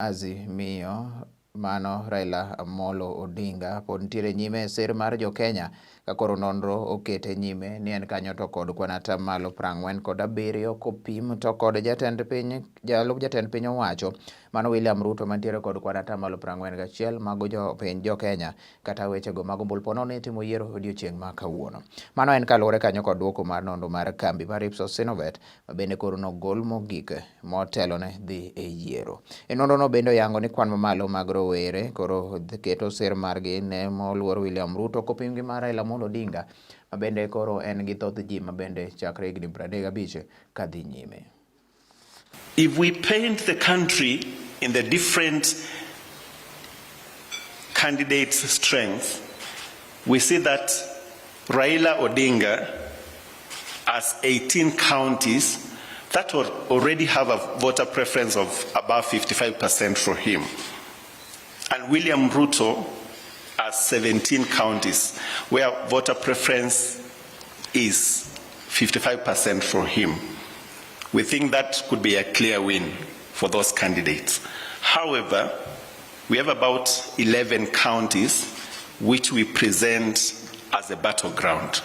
Azimio mano Raila Amolo Odinga pod nitiere nyime e sir mar jo Kenya ka koro nonro okete nyime ni en kanyo to kod kwan atamalo 47 kopim to kod jatend piny jalup jatend piny owacho mano William Ruto mantiere kod kwan atamalo 41 mago jopiny jo Kenya kata wechego mag ombulu po nono itimo yiero odiochieng' ma kawuono. Mano en kaluwore kanyo kod duoko mar nonro mar kambi mar Ipsos Synovate ma bende koro nogol mogik motelo ne dhi e yiero. E nonrono bende oyango ni kwan mamalo mag rowere koro keto sir margi ne moluor William Ruto kopim gi mar Raila Amolo Odinga ma bende koro en gi thoth ji ma bende chakre higni 35 kadhi nyime. If we paint the country in the different candidates' strength, we see that Raila Odinga has 18 counties that already have a voter preference of above 55% for him. And William Ruto has 17 counties where voter preference is 55% for him. We think that could be a clear win for those candidates. However, we have about 11 counties which we present as a battleground.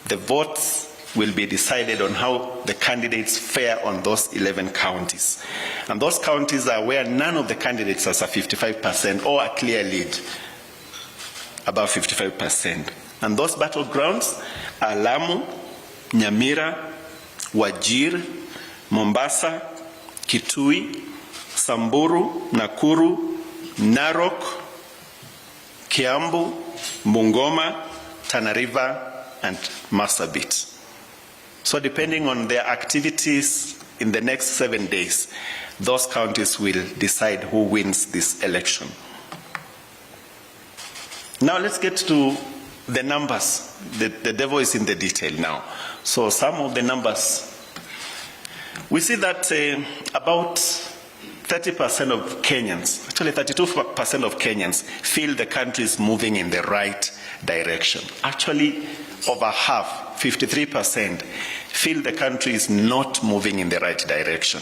The votes will be decided on how the candidates fare on those 11 counties. And those counties are where none of the candidates has a 55% or a clear lead above 55%. And those battlegrounds are Lamu, Nyamira, Wajir, Mombasa, Kitui, Samburu, Nakuru, Narok, Kiambu, Bungoma, Tana River, and Marsabit. So depending on their activities in the next 7 days, those counties will decide who wins this election. Now let's get to the numbers. The devil is in the detail now. So some of the numbers. We see that about 30% of Kenyans, actually 32% of Kenyans, feel the country is moving in the right direction. Actually, over half, 53%, feel the country is not moving in the right direction.